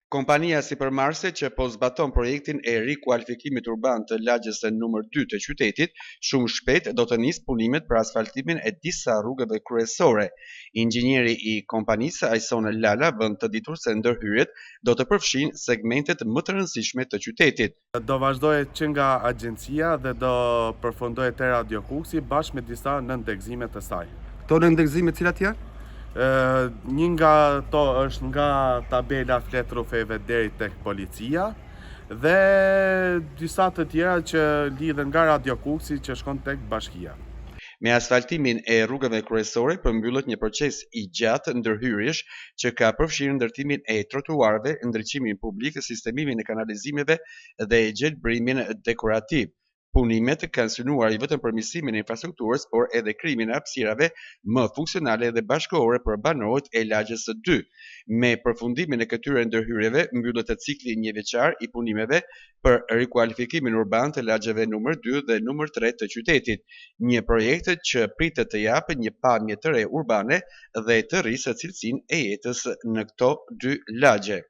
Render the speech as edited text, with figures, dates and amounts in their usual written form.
Kompania sipërmarrëse që po zbaton projektin e rikualifikimit urban të lagjes numër 2 të qytetit, shumë shpejt do të nisë punimet për asfaltimin e disa rrugëve kryesore. Inxhinieri i kompanisë Ajson Lala bën të ditur se ndërhyrjet do të përfshijnë segmentet më të rëndësishme të qytetit. Do vazhdojë që nga agjencia dhe do përfundojë te Radio Kukësi bashkë me disa nëndegëzime të saj. Këto nëndegëzime cilat janë? Një nga to është nga tabela fletrrufeve deri tek policia dhe disa të tjera që lidhen nga Radio Kukësi që shkon tek bashkia. Me asfaltimin e rrugëve kryesore përmbyllet një proces i gjatë ndërhyrjesh që ka përfshirë ndërtimin e trotuarëve, ndriçimin publik, sistemimin e kanalizimeve dhe gjelbërimin dekorativ. Punimet kanë synuar jo vetëm përmirësimin e infrastrukturës, por edhe krijimin e hapësirave më funksionale dhe bashkëkohore për banorët e lagjes së 2. Me përfundimin e këtyre ndërhyrjeve mbyllet cikli njëvjeçar i punimeve për rikualifikimin urban të lagjeve numër 2 dhe numër 3 të qytetit, një projekt që pritet të japë një pamje të re urbane dhe të rrisë cilësinë e jetës në këto dy lagje.